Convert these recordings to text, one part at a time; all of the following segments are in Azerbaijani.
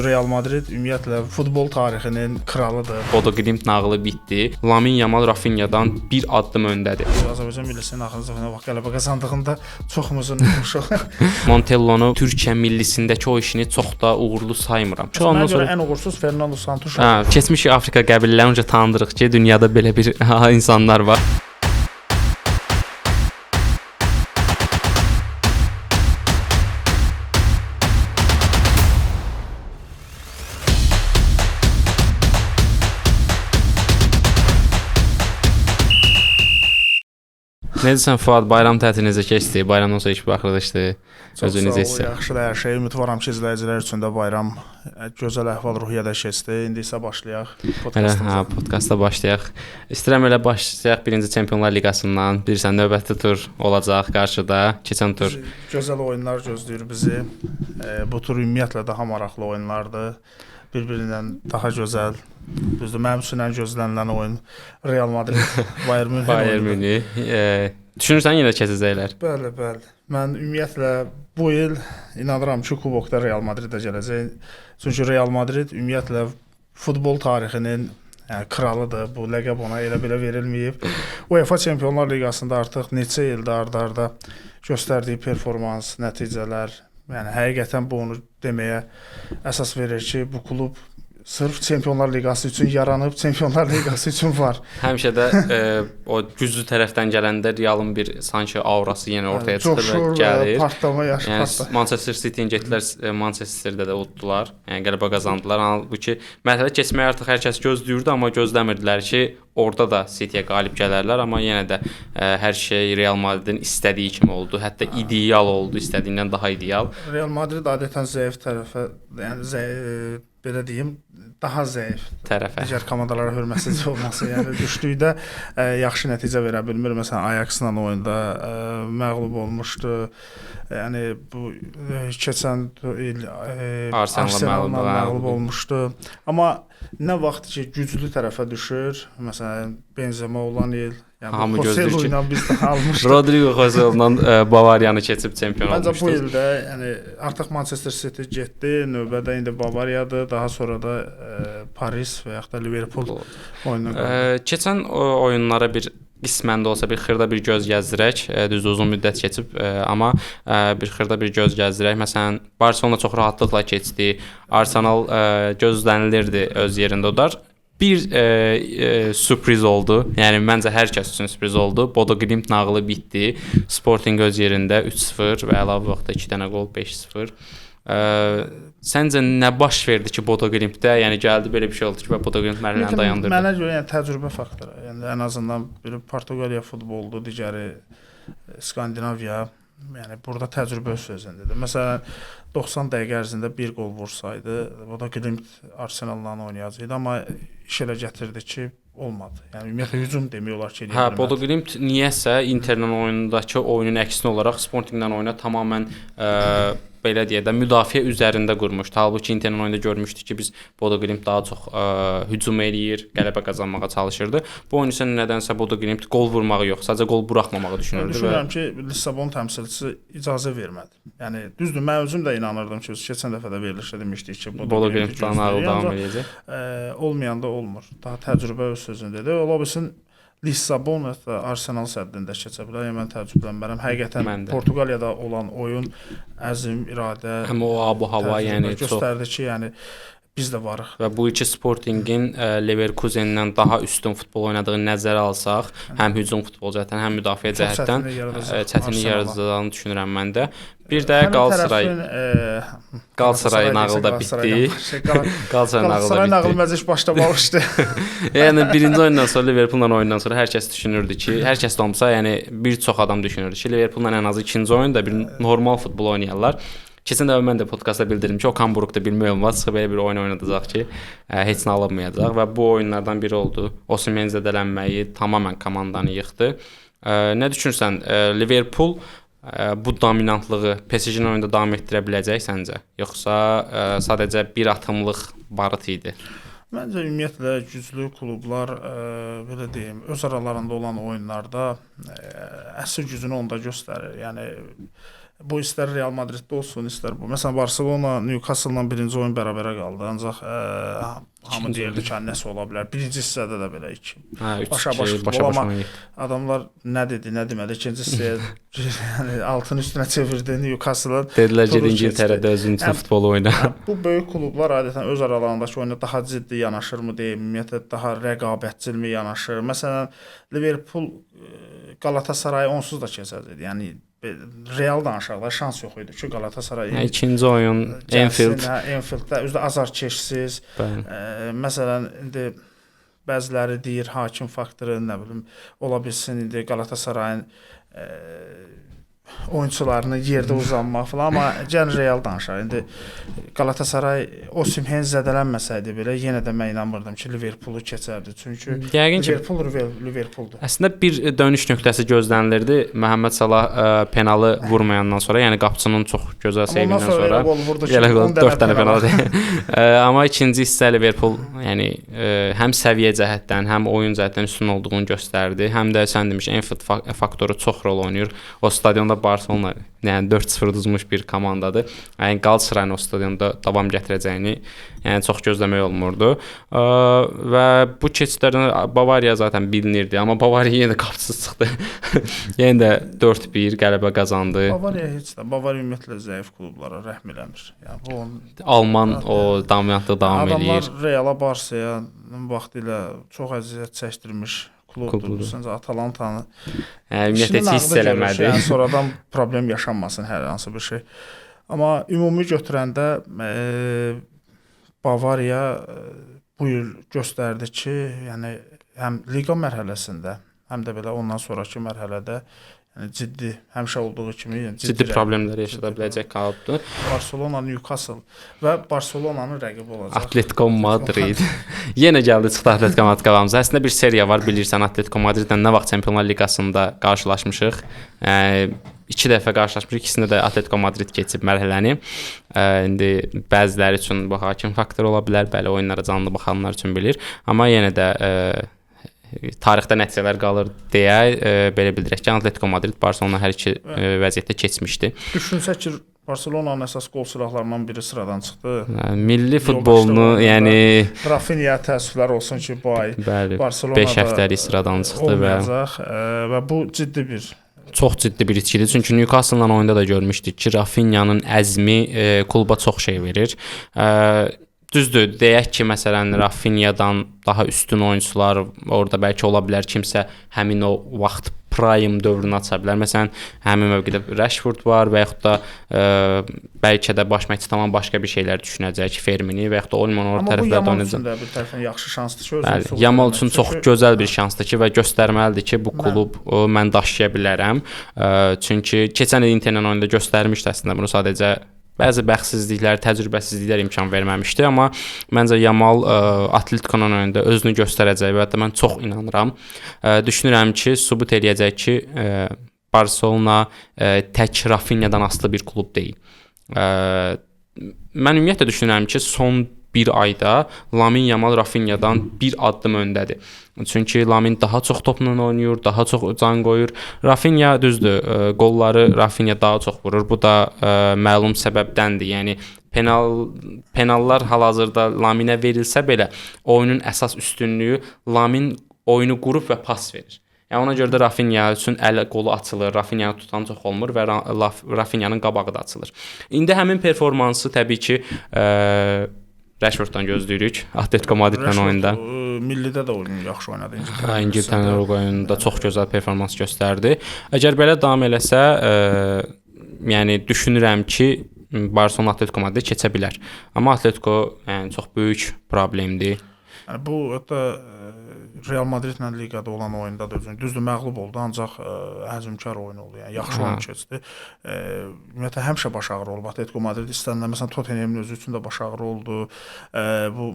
Real Madrid ümumiyyətlə futbol tarixinin kralıdır. Bodo Glimt nağılı bitdi. Lamine Yamal Rafinhadan bir addım öndədir. Azərbaycan millisinin axırıncı dəfə nə vaxt qələbə qazandığında çoxumuzun unutmuşuq. Montellonu Türkiyə millisindəki o işini çox da uğurlu saymıram. Ondan sonra ən uğursuz Fernando Santos. Hə, keçmiş Afrika qəbilələrini öncə tanıdırıq ki, dünyada belə bir insanlar var. Necəsən Fuad? Bayram tətili necə keçdi? Bayramdan sonra iş baxırdı. Özün necə hiss edirsən? Yaxşıdır hər şey. Ümidvaram ki, izləyicilər üçün də bayram gözəl əhval-ruhiyyədə keçdi. İndi isə başlayaq podkastımıza. Hə, podkasta başlayaq. İstəyirəm elə başlayaq birinci Çempionlar Liqasından. Bilirsən, növbəti tur olacaq qarşıda. Keçən tur. Gözəl oyunlar gözləyir bizi. Bu tur ümumiyyətlə daha maraqlı oyunlardır. Bir-birindən daha gözəl. Düzdür, mənim üçün ən gözlənilən oyun Real Madrid Bayern Münhen. Bayern Münih. Düşünürsən yenə keçəcəklər? Bəli, bəli. Mən ümumiyyətlə bu il inanıram ki, kubokda Real Madrid də gələcək. Çünki Real Madrid ümumiyyətlə futbol tarixinin yəni kralıdır. Bu ləqəb ona elə belə verilməyib. UEFA Çempionlar Liqasında artıq neçə ildir ard-arda göstərdiyi performans, nəticələr, yəni həqiqətən bu onu deməyə əsas verir ki, bu klub sırf Çempionlar Liqası üçün yaranıb, Çempionlar Liqası üçün var. Həmişə də o güclü tərəfdən gələndə Realın bir sanki aurası yenə ortaya çıxır və gəlir. Partlama yaşı yəni, partla. Manchester City-ni getdilər, Manchesterdə də uddular. Yəni qələbə qazandılar. Halbuki mərhələ keçməyi artıq hər kəs gözləyirdi, amma gözləmirdilər ki, orada da City-yə qalib gələrlər, amma yenə də hər şey Real Madridin istədiyi kimi oldu. Hətta ideal oldu, istədiyindən daha ideal. Real Madrid adətən zəif tərəfə, yəni belə deyim, daha zəif tərəfə. Digər komandalara hörmətsizlik olması, yəni düşdükdə yaxşı nəticə verə bilmir. Məsələn, Ajax-la oyunda məğlub olmuşdu. Yəni bu keçən il Arsenalla məğlub olmuşdu. Amma nə vaxt ki güclü tərəfə düşür, məsələn, Benzema olan il, yəni Joselu ilə biz də almışdıq. Rodrigo Joselu-la Bavariyanı keçib çempion olmuşdu. Məncə bu ildə, yəni artıq Manchester City getdi, növbədə indi Bavariyadır, daha sonra da Paris və yaxud da Liverpool oyununa qaldı. Keçən oyunlara bir qismən də olsa bir xırda bir göz gəzdirək. Düzdür, uzun müddət keçib, amma bir xırda bir göz gəzdirək. Məsələn, Barcelona çox rahatlıqla keçdi. Arsenal gözlənilirdi öz yerində udar. Bir sürpriz oldu. Yəni məncə hər kəs üçün sürpriz oldu. Bodo Glimt nağılı bitdi. Sporting öz yerində 3-0 və əlavə vaxtda 2 dənə qol 5-0. Səncə nə baş verdi ki Bodo Glimtdə, yəni gəldi belə bir şey oldu ki və Bodo Glimt mərhələni dayandırdı? Mənə görə yəni təcrübə faktoru. Yəni ən azından biri Portuqaliya futboludur, digəri Skandinaviya. Yəni burada təcrübə öz sözündədir. Məsələn, 90 dəqiqə ərzində bir qol vursaydı, Bodo Glimt Arsenalla oynayacaqdı, amma iş elə gətirdi ki, olmadı. Yəni ümumiyyətlə hücum demək olar ki, eləyə bilmədi. Hə, Bodo Glimt niyəsə Interlə oyundakı oyunun əksinə olaraq Sportinglə oyuna tamamilə belə deyək də müdafiə üzərində qurmuşdu. Halbuki Interlə oyunda görmüşdük ki, biz Bodo Glimt daha çox hücum eləyir, qələbə qazanmağa çalışırdı. Bu oyun isə nədənsə Bodo Glimt qol vurmağı yox, sadəcə qol buraxmamağı düşünürdü. Düşünürəm ki, Lissabon təmsilçisi icazə vermədi. Yəni düzdür, mən özüm də inanırdım ki, keçən dəfə də verilişdə demişdik ki, Bodo Glimt nağıl davam eləyəcək. Olmayanda olmur. Daha təcrübə öz sözündədir. Ola bilsin Lissabon hətta Arsenal səddində keçə bilər. Yəni mən təəccüblənmərəm. Həqiqətən Portuqaliyada olan oyun əzm, iradə, həm o ab-hava, yəni göstərdi ki, yəni biz də varıq. Və bu iki Sportingin Leverkusendən daha üstün futbol oynadığını nəzərə alsaq, həm hücum futbol cəhətdən, həm müdafiə cəhətdən çətinlik yaradacağını düşünürəm mən də. Bir də Qalatasaray nağılı da bitdi. Qalatasaray nağılı məncə heç başlamamışdı. Yəni birinci oyundan sonra Liverpool'la oyundan sonra hər kəs düşünürdü ki, hər kəs də olmasa, yəni bir çox adam düşünürdü ki, Liverpool'la ən azı ikinci oyunda bir normal futbol oynayarlar. Keçən dəfə mən də podkastda bildirdim ki, Okan Buruk da bilmək olmaz, çıxıb belə bir oyun oynadacaq ki, heç nə alınmayacaq və bu oyunlardan biri oldu. Osimhen zədələnməyi tamamilə komandanı yıxdı. Nə düşünürsən, Liverpool bu dominantlığı PSG-nin oyunda davam etdirə biləcək səncə? Yoxsa sadəcə bir atımlıq barıt idi? Məncə ümumiyyətlə güclü klublar belə deyim, öz aralarında olan oyunlarda əsl gücünü onda göstərir. Yəni Bu istər Real Madriddə olsun, istər bu. Məsələn, Barselona Newcastle-la birinci oyun bərabərə qaldı. Ancaq hamı deyirdi ki, nəsə ola bilər. Birinci hissədə də belə 2. Başa-baş futbol, amma adamlar nə dedi, nə demədi. İkinci hissəyə yəni altın üstünə çevirdi Newcastle-ın. Dedilər ki, İngiltərədə özün üçün futbol oyna. Bu böyük klublar adətən öz aralarındakı oyuna daha ciddi yanaşırmı deyim, ümumiyyətlə daha rəqabətçilmi yanaşır. Məsələn, Liverpool Galatasaray onsuz da keçəcəkdi. Yəni Real danışaqda şans yox idi ki, Galatasaray ikinci oyun Anfield, Anfielddə özü də azarkeşsiz. Məsələn, indi bəziləri deyir hakim faktoru, nə bilim, ola bilsin indi Galatasarayın oyunçularını yerdə uzanmaq falan, amma gəlin Real danışaq. İndi Galatasaray Osimhen zədələnməsəydi belə yenə də mən inanmırdım ki, Liverpoolu keçərdi. Çünki yəqin ki Liverpool Liverpooldur. Əslində bir dönüş nöqtəsi gözlənilirdi. Məhəmməd Salah penalı vurmayandan sonra, yəni qapçının çox gözəl seyvindən sonra elə gol 4 dənə penaltı. Amma ikinci hissə Liverpool, yəni həm səviyyə cəhətdən, həm oyun cəhətdən üstün olduğunu göstərdi. Həm də sən demiş Anfield faktoru çox rol oynayır. O stadionda Barcelona, yəni 4-0 uduzmuş bir komandadır. Yəni Qalatasarayın o stadionda davam gətirəcəyini, yəni çox gözləmək olmurdu. Və bu keçidlərdən Bavariya zaten bilinirdi, amma Bavariya yenə də qapısız çıxdı. Yenə də 4-1 qələbə qazandı. Bavariya heç də, Bavariya ümumiyyətlə zəif klublara rəhm eləmir. Yəni bu onun Alman o dominantlığı davam adamlar eləyir. Reala, Barsaya vaxtilə çox əziyyət çəkdirmiş klubdur. Səncə Atalantanı ümumiyyətlə heç hiss eləmədi. Yəni sonradan problem yaşanmasın hər hansı bir şey. Amma ümumi götürəndə Bavariya bu il göstərdi ki, yəni həm liqa mərhələsində, həm də belə ondan sonrakı mərhələdə yəni ciddi, həmişə olduğu kimi yəni ciddi problemlər yaşada biləcək klubdur. Barcelona, Newcastle və Barcelonanın rəqibi olacaq. Atletico Madrid. Yenə gəldi çıxdı Atletico Madrid qabağımıza. Əslində bir seriya var, bilirsən, Atletico Madridlə nə vaxt Çempionlar Liqasında qarşılaşmışıq. 2 dəfə qarşılaşmışıq. İkisində də Atletico Madrid keçib mərhələni. İndi bəziləri üçün bu hakim faktoru ola bilər, bəli, oyunlara canlı baxanlar üçün bilir. Amma yenə də tarixdə nəticələr qalır deyə belə bildirək ki, Atletico Madrid Barcelona hər iki vəziyyətdə keçmişdi. Düşünsək ki, Barcelonanın əsas qol silahlarından biri sıradan çıxdı. Milli futbolunu, yəni Rafinha təəssüflər olsun ki, bu ay Barcelonada 5 həftəlik sıradan çıxdı və bu ciddi bir çox ciddi bir itkidir. Çünki Newcastle-la oyunda da görmüşdük ki, Rafinha'nın əzmi kluba çox şey verir. Düzdür, deyək ki, məsələn, Rafinha'dan daha üstün oyunçular orada bəlkə ola bilər, kimsə həmin o vaxt prime dövrünü aça bilər. Məsələn, həmin mövqedə Rashford var və yaxud da bəlkə də baş məşqçi tamam başqa bir şeylər düşünəcək, Fermini və yaxud da Olmon orta tərəflərdə oynayacaq. Amma bu Yamal oynayacaq. üçün də bir tərəfdən yaxşı şansdır ki, özünü Yamal üçün çox gözəl bir şansdır ki və göstərməlidir ki, bu klub mən daşıya bilərəm. Çünki keçən il Interlə oyunda göstərmişdi əslində bunu, sadəcə bəzi bəxtsizliklər, təcrübəsizliklər imkan verməmişdi, amma məncə Yamal Atletico-nun önündə özünü göstərəcək və hətta mən çox inanıram. Düşünürəm ki, sübut eləyəcək ki, Barcelona tək Rafinha-dan asılı bir klub deyil. Mən ümumiyyətlə düşünürəm ki, son bir ayda Lamin Yamal Rafinha-dan bir addım öndədir. Çünki Lamin daha çox topla oynayır, daha çox can qoyur. Rafinha düzdür, qolları Rafinha daha çox vurur. Bu da məlum səbəbdəndir. Yəni penallar hal-hazırda Laminə verilsə belə oyunun əsas üstünlüyü Lamin oyunu qurub və pas verir. Yəni ona görə də Rafinha üçün əl qolu açılır, Rafinhanı tutan çox olmur və Rafinhanın qabağı da açılır. İndi həmin performansı təbii ki Rashforddan gözləyirik Atletico Madridlə oyunda. Millidə də oyunu yaxşı oynadı İngiltərə. İngiltərə oyununda çox gözəl performans göstərdi. Əgər belə davam eləsə, yəni düşünürəm ki, Barcelona Atletico Madrid keçə bilər. Amma Atletico yəni çox böyük problemdir. Yəni bu hətta Real Madridlə liqada olan oyunda da özünü düzdür məğlub oldu, ancaq həzmkar oyun oldu. Yəni yaxşı oyun keçdi. Ümumiyyətlə həmişə baş ağrı olub Atletico Madrid istənilən, məsələn Tottenhamın özü üçün də baş ağrı oldu. Bu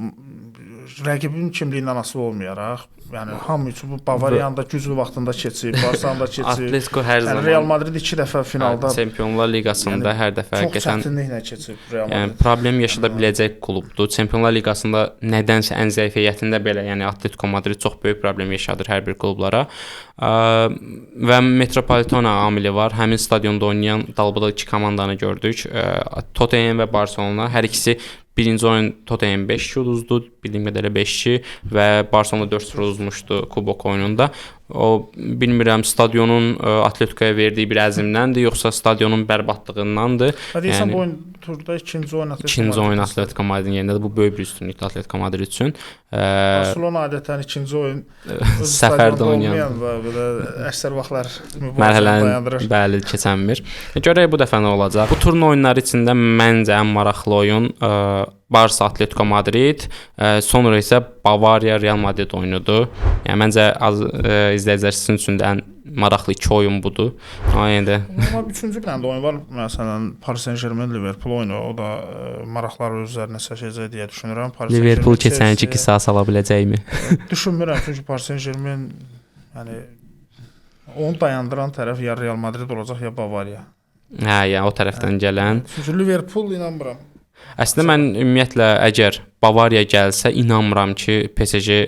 rəqibin kimliyindən asılı olmayaraq, yəni hamı üçün bu Bavariyanın da güclü vaxtında keçib, Barsanın da keçib. Atletico hər zaman. Yəni Real Madrid 2 dəfə finalda Çempionlar Liqasında yəni, hər dəfə çox həqiqətən çətinliklə keçib Real Madrid. Yəni problem yaşada biləcək klubdur. Çempionlar Liqasında nədənsə ən zəif zəif heyətində belə, yəni Atletico Madrid çox böyük problem yaşadır hər bir klublara. Və Metropolitano amili var. Həmin stadionda oynayan dalbadal iki komandanı gördük. Tottenham və Barselona. Hər ikisi birinci oyun Tottenham 5-2 uduzdu, bildiyim qədərilə 5-2 və Barselona 4-0 uduzmuşdu kubok oyununda. O bilmirəm stadionun Atleticoya verdiyi bir əzmdəndir, yoxsa stadionun bərbadlığındandır. Və deyəsən bu oyun turda ikinci oyun Atletico. İkinci oyun Atletico Madridin yerindədir. Bu böyük bir üstünlükdür Atletico Madrid üçün. Barselona adətən ikinci oyun səfərdə oynayan və belə əksər vaxtlar mübarizəni dayandırır. Bəli, keçənmir. Görək bu dəfə nə olacaq. Bu turun oyunları içində məncə ən maraqlı oyun Barsa Atletico Madrid, sonra isə Bavariya Real Madrid oyunudur. Yəni məncə az izləyicilər sizin üçün də ən maraqlı iki oyun budur. Amma yenə də amma üçüncü bir dənə də oyun var. Məsələn, Paris Saint-Germain Liverpool oyunu, o da maraqları öz üzərinə çəkəcək deyə düşünürəm. Paris Liverpool keçən ilki qisas ala biləcəkmi? Düşünmürəm, çünki Paris Saint-Germain yəni onu dayandıran tərəf ya Real Madrid olacaq, ya Bavariya. Hə, yəni o tərəfdən gələn. Çünki Liverpool inanmıram. Əslində mən ümumiyyətlə əgər Bavariya gəlsə inanmıram ki, PSG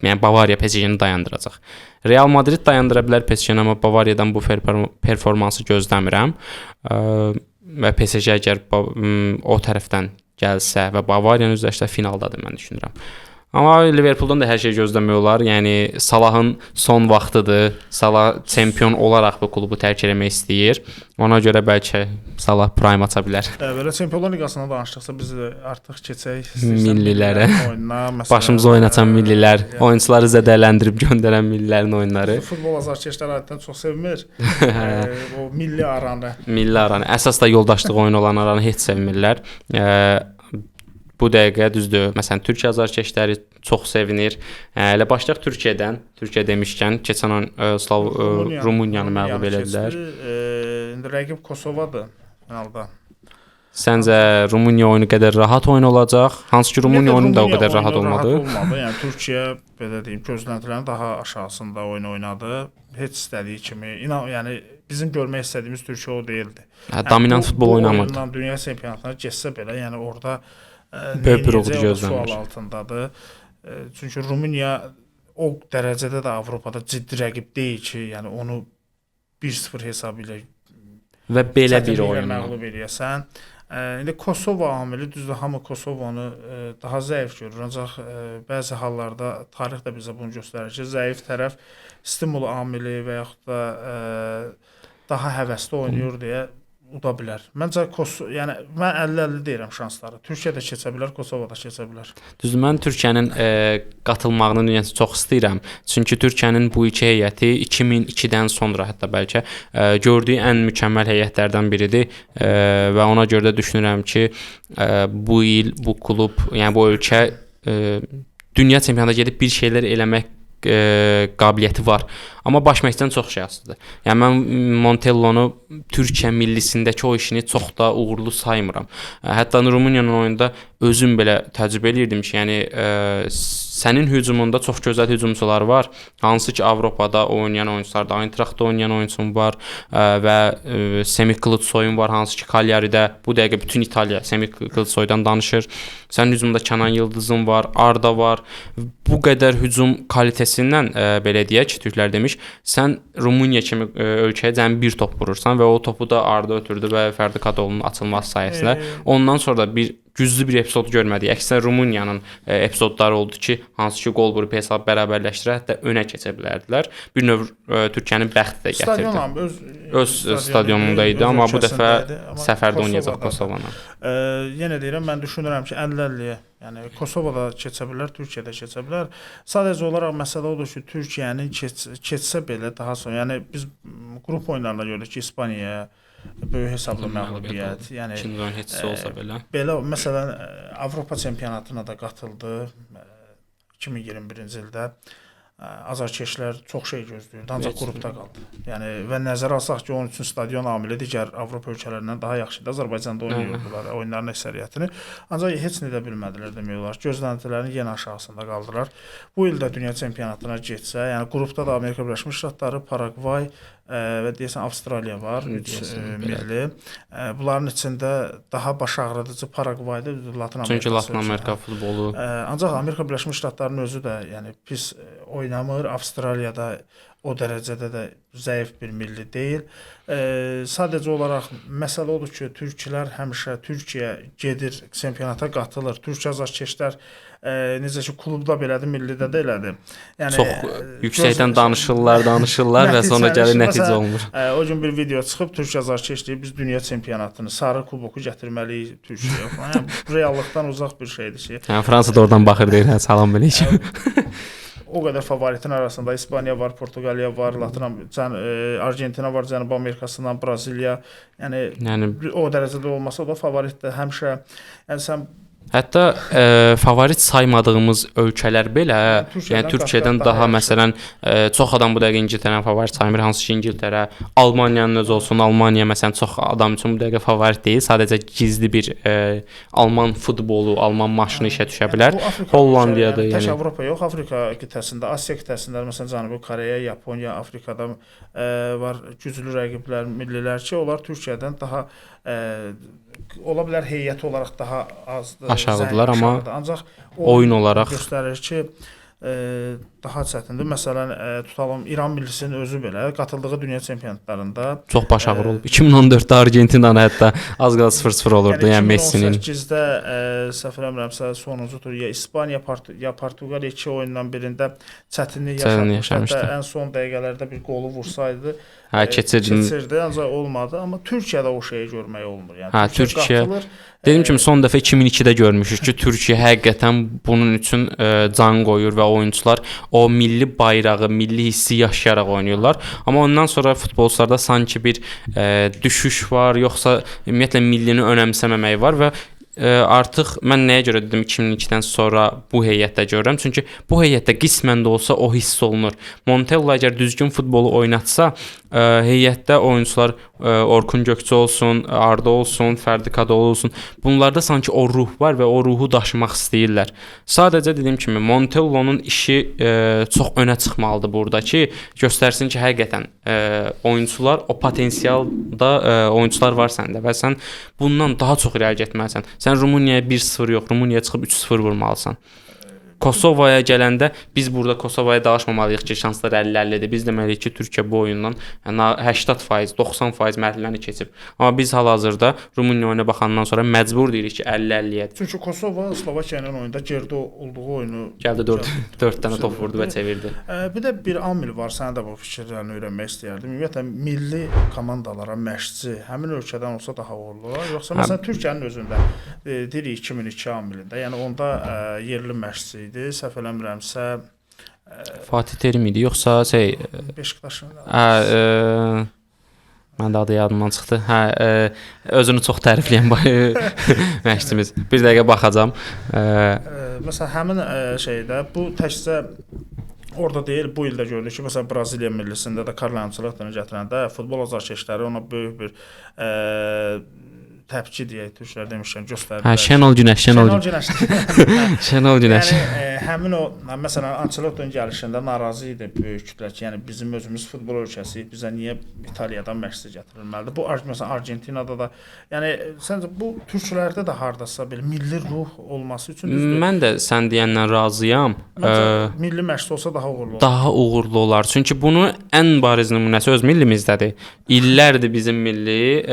yəni Bavariya PSG-ni dayandıracaq. Real Madrid dayandıra bilər PSG-ni, amma Bavariyadan bu performansı gözləmirəm. Və PSG əgər o tərəfdən gəlsə və Bavariyanı üzləşsə finaldadır mən düşünürəm. Amma Liverpooldan da hər şey gözləmək olar. Yəni Salahın son vaxtıdır. Salah çempion olaraq bu klubu tərk eləmək istəyir. Ona görə bəlkə Salah prime aça bilər. Belə Çempionlar Liqasından danışdıqsa biz artıq keçək millilərə. Oyununa, məsələn, başımızı oynatan millilər, yəni, oyunçuları zədələndirib göndərən millilərin oyunları. Futbol azarkeşlər adətən çox sevmir. O milli aranı. Milli aranı. Əsas da yoldaşlıq oyunu olan aranı heç sevmirlər. Bu dəqiqə düzdür. Məsələn, Türkiyə azarkeşləri çox sevinir. Elə başlayaq Türkiyədən. Türkiyə demişkən, keçən oyun Rumıniyanı məğlub elədilər. İndi rəqib Kosovadır finalda. Səncə Rumıniya oyunu qədər rahat oyun olacaq? Hansı ki Rumıniya oyunu da o qədər rahat olmadı. Rahat olmadı. Yəni Türkiyə belə deyim, gözləntilərin daha aşağısında oyun oynadı. Heç istədiyi kimi, inan, yəni bizim görmək istədiyimiz Türkiyə o deyildi. Hə, dominant futbol oynamırdı. Oyundan dünya çempionatına getsə belə, yəni orada böyük bir uğur gözlənir. Sual altındadır. Çünki Rumıniya o dərəcədə də Avropada ciddi rəqib deyil ki, yəni onu 1-0 hesabı ilə və belə bir oyunla məğlub eləyəsən. İndi Kosova amili, düzdür, hamı Kosovanı daha zəif görür, ancaq bəzi hallarda tarix də bizə bunu göstərir ki, zəif tərəf stimul amili və yaxud da daha həvəsli oynayır deyə uda bilər. Məncə yəni mən 50-50 deyirəm şansları. Türkiyə də keçə bilər, Kosova da keçə bilər. Düzdür, mən Türkiyənin qatılmağını niyəsə çox istəyirəm. Çünki Türkiyənin bu iki heyəti 2002-dən sonra hətta bəlkə gördüyü ən mükəmməl heyətlərdən biridir və ona görə də düşünürəm ki, bu il bu klub, yəni bu ölkə dünya çempionatına gedib bir şeylər eləmək qabiliyyəti var. Amma baş məşqçidən çox şey asılıdır. Yəni mən Montellonu Türkiyə millisindəki o işini çox da uğurlu saymıram. Hətta Rumıniyanın oyunda özüm belə təcrübə eləyirdim ki, yəni sənin hücumunda çox gözəl hücumçular var. Hansı ki Avropada oynayan oyunçular da, Eintrachtda oynayan oyunçum var və Semih Kılıçsoyun var, hansı ki Cagliari'də bu dəqiqə bütün İtaliya Semih Kılıçsoydan danışır. Sənin hücumunda Kənan Yıldızın var, Arda var. Bu qədər hücum kalitəsindən belə deyək, türklər demiş, sən Rumıniya kimi ölkəyə cəmi bir top vurursan və o topu da Arda ötürdü və Fərdi Kadıoğlu'nun açılması sayəsində. Ondan sonra da bir güclü bir epizod görmədik. Əksinə Rumıniyanın epizodları oldu ki, hansı ki qol vurub hesab bərabərləşdirə, hətta önə keçə bilərdilər. Bir növ Türkiyənin bəxti də gətirdi. Stadion öz stadionunda idi, amma bu dəfə səfərdə oynayacaq Kosovana. Yenə deyirəm, mən düşünürəm ki, 50-50-yə. Yəni Kosova da keçə bilər, Türkiyə də keçə bilər. Sadəcə olaraq məsələ odur ki, Türkiyənin keçsə belə daha sonra, yəni biz qrup oyunlarında gördük ki, İspaniyaya böyük hesablı məğlubiyyət. Yəni ikinci oyun heç olsa belə. Belə məsələn Avropa çempionatına da qatıldı 2021-ci ildə. Azarkeşlər çox şey gözləyirdi, ancaq qrupda qaldı. Yəni və nəzərə alsaq ki, onun üçün stadion amili digər Avropa ölkələrindən daha yaxşı idi. Azərbaycanda oynayırdılar oyunların əksəriyyətini. Ancaq heç nə də bilmədilər demək olar. Gözləntilərin yenə aşağısında qaldılar. Bu il də dünya çempionatına getsə, yəni qrupda da Amerika Birləşmiş Ştatları, Paraqvay və deyəsən Avstraliya var, 3 milli. Bunların içində daha baş ağrıdıcı Paraqvaydır, Latın Amerikası. Çünki Latın Amerika futbolu. Ancaq Amerika Birləşmiş Ştatlarının özü də yəni pis oynamır. Avstraliyada o dərəcədə də zəif bir milli deyil. Sadəcə olaraq məsələ odur ki, türklər həmişə Türkiyə gedir, çempionata qatılır. Türk azarkeşlər necə ki klubda belədir, millidə də elədir. Yəni çox yüksəkdən danışırlar və sonra gəlir nəticə olmur. O gün bir video çıxıb türk azarkeş deyir, biz dünya çempionatını, sarı kuboku gətirməliyik Türkiyəyə falan. Yəni reallıqdan uzaq bir şeydir ki. Yəni Fransa da oradan baxır deyir, hə salam əleykum. O qədər favoritin arasında İspaniya var, Portuqaliya var, Argentina var, Cənubi Amerikasından Braziliya. Yəni o dərəcədə olmasa da favoritdir həmişə. Yəni sən hətta favorit saymadığımız ölkələr belə, yəni Türkiyədən daha məsələn çox adam bu dəqiqə İngiltərəni favorit saymır, hansı ki İngiltərə, Almaniyanın özü olsun, Almaniya məsələn çox adam üçün bu dəqiqə favorit deyil, sadəcə gizli bir Alman futbolu, Alman maşını işə düşə bilər. Hollandiyada, yəni tək Avropa yox, Afrika qitəsində, Asiya qitəsində, məsələn Cənubi Koreya, Yaponiya, Afrikada var güclü rəqiblər, millilər ki, onlar Türkiyədən daha ola bilər heyət olaraq daha azdır, aşağıdırlar, amma ancaq oyun olaraq göstərir ki, daha çətindir. Məsələn, tutalım İran millisinin özü belə qatıldığı dünya çempionatlarında çox baş ağrı olub. 2014-də Argentinanı hətta az qala 0-0 olurdu, yəni Messinin. 2018-də səhv eləmirəmsə sonuncu tur ya İspaniya, ya Portuqaliya iki oyundan birində çətinlik yaşamışdı. Hətta ən son dəqiqələrdə bir qolu vursaydı, keçirdi, ancaq olmadı. Amma Türkiyədə o şeyi görmək olmur. Yəni Türkiyə qatılır. Dediyim kimi son dəfə 2002-də görmüşük ki, Türkiyə həqiqətən bunun üçün can qoyur və oyunçular o milli bayrağı, milli hissi yaşayaraq oynayırlar. Amma ondan sonra futbolçularda sanki bir düşüş var, yoxsa ümumiyyətlə millini önəmsəməmək var və artıq mən nəyə görə dedim 2002-dən sonra bu heyətdə görürəm? Çünki bu heyətdə qismən də olsa o hiss olunur. Montella əgər düzgün futbolu oynatsa, heyətdə oyunçular Orkun Gökçe olsun, Arda olsun, Fərdi Kadıoğlu olsun, bunlarda sanki o ruh var və o ruhu daşımaq istəyirlər. Sadəcə dediyim kimi Montellonun işi çox önə çıxmalıdır burada ki, göstərsin ki, həqiqətən oyunçular o potensialda oyunçular var səndə və sən bundan daha çox irəli getməlisən. Sən Rumuniyaya 1-0 yox, Rumuniyaya çıxıb 3-0 vurmalısan. Kosovaya gələndə biz burada Kosovaya dalaşmamalıyıq ki, şanslar 50-50-dir. Biz deməliyik ki, Türkiyə bu oyundan 80%, 90% mərhələni keçib. Amma biz hal-hazırda Rumıniya oyuna baxandan sonra məcbur deyirik ki, 50-50-yədir. Çünki Kosova Slovakiya ilə oyunda gerdə olduğu oyunu gəldi 4 dənə top vurdu və çevirdi. Bir də bir amil var, sənə də bu fikirlərini öyrənmək istəyərdim. Ümumiyyətlə milli komandalara məşqçi həmin ölkədən olsa daha uğurlu olar. Yoxsa məsələn Türkiyənin özündə deyirik 2002 amilində, yəni onda yerli məşqçi idi. Səhv eləmirəmsə Fatih Terim idi, yoxsa şey Beşiktaşın. Mən də adı yadımdan çıxdı. Hə, özünü çox tərifləyən məşqçimiz. Bir dəqiqə baxacağam. Məsələn həmin şeydə bu təkcə orada deyil, bu ildə gördük ki, məsələn Braziliya millisində də Carlo Ancelottini gətirəndə futbol azarkeşləri ona böyük bir təpki deyək, türklər demişkən göstərdilər. Hə, Şenol Günəş, Şenol Günəş. Şenol Günəş. Yəni həmin o məsələn Ancelottinin gəlişində narazı idi böyük kütlə ki, yəni bizim özümüz futbol ölkəsiyik, bizə niyə İtaliyadan məşqçi gətirilməlidir? Bu məsələn Argentinada da, yəni səncə bu türklərdə də hardasa belə milli ruh olması üçün düzdür. Mən də sən deyəndən razıyam. Məncə, milli məşqçi olsa daha uğurlu olar. Daha uğurlu olar. Çünki bunu ən bariz nümunəsi öz millimizdədir. İllərdir bizim milli,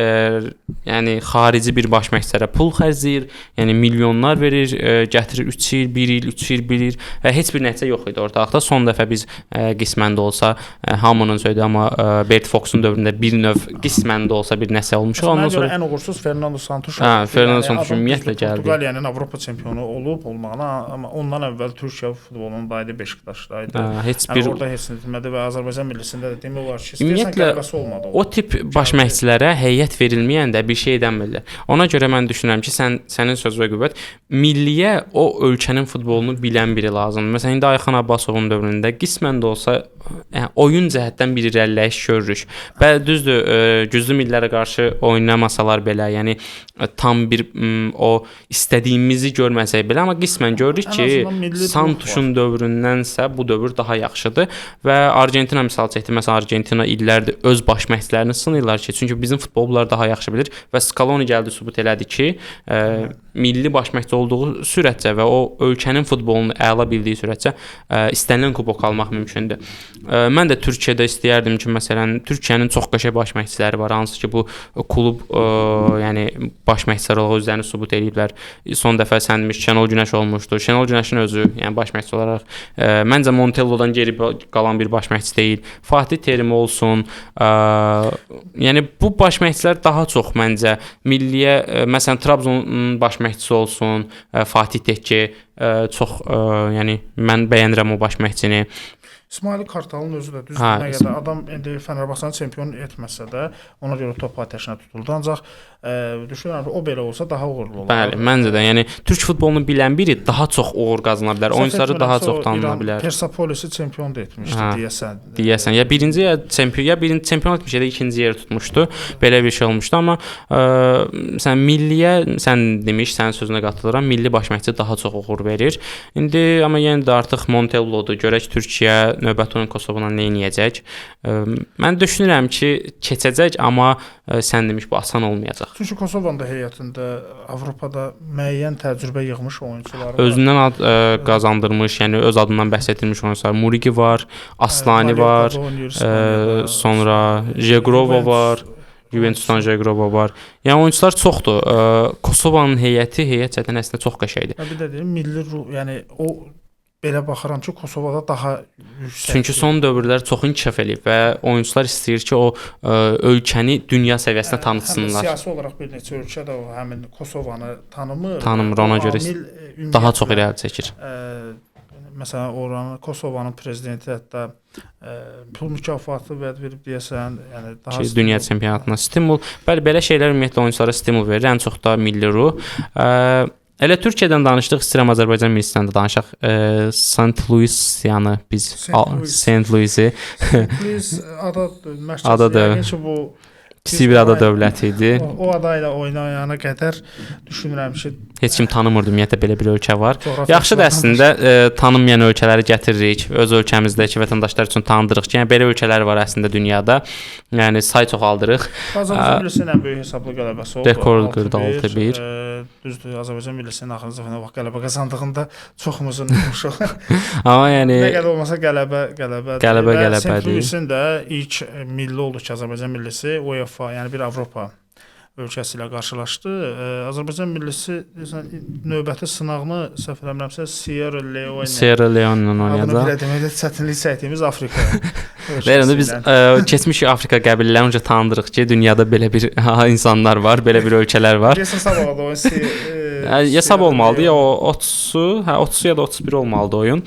yəni xarici bir baş məşqçilərə pul xərcləyir, yəni milyonlar verir, gətirir 3 il, 1 il, 3 il, 1 il və heç bir nəticə yox idi ortalıqda. Son dəfə biz qismən də olsa hamının söyledi, amma Bert Fox'un dövründə bir növ qismən də olsa bir nəsə olmuşuq. Ondan sonra ən uğursuz Fernando Santos. Hə, Fernando Santos ümumiyyətlə gəldi. Portuqaliyanın Avropa çempionu olub olmağına, amma ondan əvvəl Türkiyə futbolunda idi, Beşiktaşda idi. Heç bir yəni, orada heç nə etmədi və Azərbaycan millisində də demək olar ki, istəyirsən qələbəsi olmadı. O tip baş məşqçilərə heyət verilməyəndə bir şey edənmirlər. Ona görə mən düşünürəm ki, sənin sözünə qüvvət, milliyə o ölkənin futbolunu bilən bilən biri lazımdır. Məsələn, indi Ayxan Abbasovun dövründə qismən də olsa, yəni oyun cəhətdən bir irəliləyiş görürük. Bəli, düzdür, güclü millilərə qarşı oynamasalar belə, yəni tam bir o istədiyimizi görməsək belə, amma qismən görürük ki, Santuşun dövründənsə bu dövr daha yaxşıdır və Argentina misal çəkdi. Məsələn, Argentina illərdir öz baş məşqçilərini sınayırlar ki, çünki bizim futbollar daha yaxşı bilir və Scaloni gəldi sübut elədi ki, milli baş məşqçi olduğu sürətcə və o ölkənin futbolunu əla bildiyi sürətcə istənilən kubok almaq mümkündür. Mən də Türkiyədə istəyərdim ki, məsələn, Türkiyənin çox qəşəng baş məşqçiləri var, hansı ki bu klub yəni baş məşqçilər olaraq özlərini sübut eləyiblər. Son dəfə sən demiş Şenol Günəş olmuşdu. Şenol Günəşin özü, yəni baş məşqçi olaraq məncə Montello'dan geri qalan bir baş məşqçi deyil. Fatih Terim olsun. Yəni bu baş məşqçilər daha çox məncə milliyə, məsələn Trabzonun baş məşqçisi olsun, Fatih Tekke çox yəni mən bəyənirəm o baş məşqçini. İsmail Kartalın özü də düzdür, nə qədər adam indi Fenerbahçanı çempion etməsə də ona görə top atəşinə tutuldu. Ancaq düşünürəm ki, o belə olsa daha uğurlu olar. Bəli, məncə də. Yəni türk futbolunu bilən biri daha çox uğur qazana bilər, oyunçuları daha çox tanına bilər. Persepolisi çempion da etmişdi deyəsən. Deyəsən, ya birinci ya çempion, ya birinci çempion etmiş ya da ikinci yeri tutmuşdu. Belə bir şey olmuşdu, amma sən milliyə, sən demiş, sənin sözünə qatılıram, milli baş məşqçi daha çox uğur verir. İndi amma yenə də artıq Montello'dur. Görək Türkiyə növbəti oyun Kosovla nə eləyəcək? Mən düşünürəm ki, keçəcək, amma sən demiş bu asan olmayacaq. Çünki Kosovun da heyətində Avropada müəyyən təcrübə yığmış oyunçular var. Özündən ad qazandırmış, yəni öz adından bəhs edilmiş oyunçular. Murigi var, Aslani var, sonra Jegrova var. Juventusdan Jegrova var. Yəni oyunçular çoxdur. Kosovanın heyəti heyət cəhətdən əslində çox qəşəngdir. Bir də deyim, milli ruh, yəni o belə baxıram ki, Kosovada daha yüksək. Çünki son dövrlər çox inkişaf eləyib və oyunçular istəyir ki, o ölkəni dünya səviyyəsində tanıtsınlar. Həm də siyasi olaraq bir neçə ölkə də o həmin Kosovanı tanımır. Tanımır, ona görə daha çox irəli çəkir. Məsələn, oranın Kosovanın prezidenti hətta pul mükafatı vəd verib deyəsən, yəni daha ki, dünya çempionatına stimul. Bəli, belə şeylər ümumiyyətlə oyunçulara stimul verir, ən çox da milli ruh. Elə Türkiyədən danışdıq, istəyirəm Azərbaycan millisindən də danışaq. St. Louis, yəni biz St. Louis-i. St. Louis ada mərkəzi, yəqin ki bu kiçik bir ada dövləti idi. O ada ilə oynayana qədər düşünürəm ki, heç kim tanımırdı ümumiyyətlə belə bir ölkə var. Yaxşıdır əslində, tanınmayan ölkələri gətiririk, öz ölkəmizdəki vətəndaşlar üçün tanıdırıq ki, yəni belə ölkələr var əslində dünyada. Yəni say çoxaldırıq. Azərbaycan millisinin ən böyük hesablı qələbəsi oldu. Rekord qırdı 6-1. Düzdür, Azərbaycan millisinin axırıncı dəfə vaxt qələbə qazandığında çoxumuzun unutmuşuq. Amma yəni nə qədər olmasa qələbədir. Qələbədir. St. Louisin də ilk milli oldu ki, Azərbaycan millisi UEFA, yəni bir Avropa ölkəsi ilə qarşılaşdı. Azərbaycan millisi növbəti sınağını səhv eləmirəmsə Sierra Leone. Sierra Leone-la oynayacaq. Adını belə deməkdə çətinlik çəkdiyimiz Afrika. Deyirəm də biz keçmiş Afrika qəbilələrini uca tanıdırıq ki, dünyada belə bir insanlar var, belə bir ölkələr var. Deyəsən sabah da oyun. Ya sabah olmalıdır, ya 30-u, hə 30-u ya da 31 olmalıdır oyun.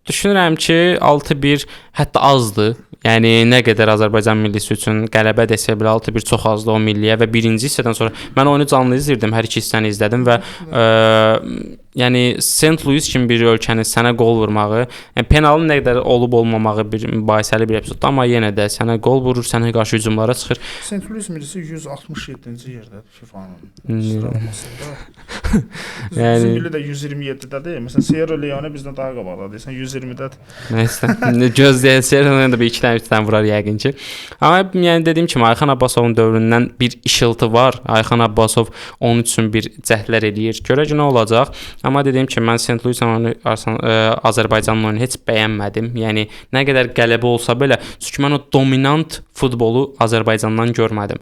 Düşünürəm ki, 6-1 hətta azdır. Yəni nə qədər Azərbaycan millisi üçün qələbə desə belə 6-1 çox azdır o milliyə və birinci hissədən sonra mən oyunu canlı izləyirdim, hər iki hissəni izlədim və yəni St. Louis kimi bir ölkənin sənə qol vurmağı, yəni penalın nə qədər olub olmamağı bir mübahisəli bir epizoddur, amma yenə də sənə qol vurur, sənə qarşı hücumlara çıxır. St. Louis millisi 167-ci yerdədir FIFA-nın sıralamasında. Yəni bizim milli də 127-dədir. Məsələn, Sierra Leone bizdən daha qabaqdadır. Deyəsən 120-dədir. Nəsə, gözləyən Sierra Leone də bir iki dənə, üç dənə vurar yəqin ki. Amma yəni dediyim kimi Ayxan Abbasovun dövründən bir işıltı var. Ayxan Abbasov onun üçün bir cəhdlər eləyir. Görək nə olacaq. Amma dediyim kimi mən St. Louis oyunu, Azərbaycanın oyunu heç bəyənmədim. Yəni nə qədər qələbə olsa belə, çünki mən o dominant futbolu Azərbaycandan görmədim.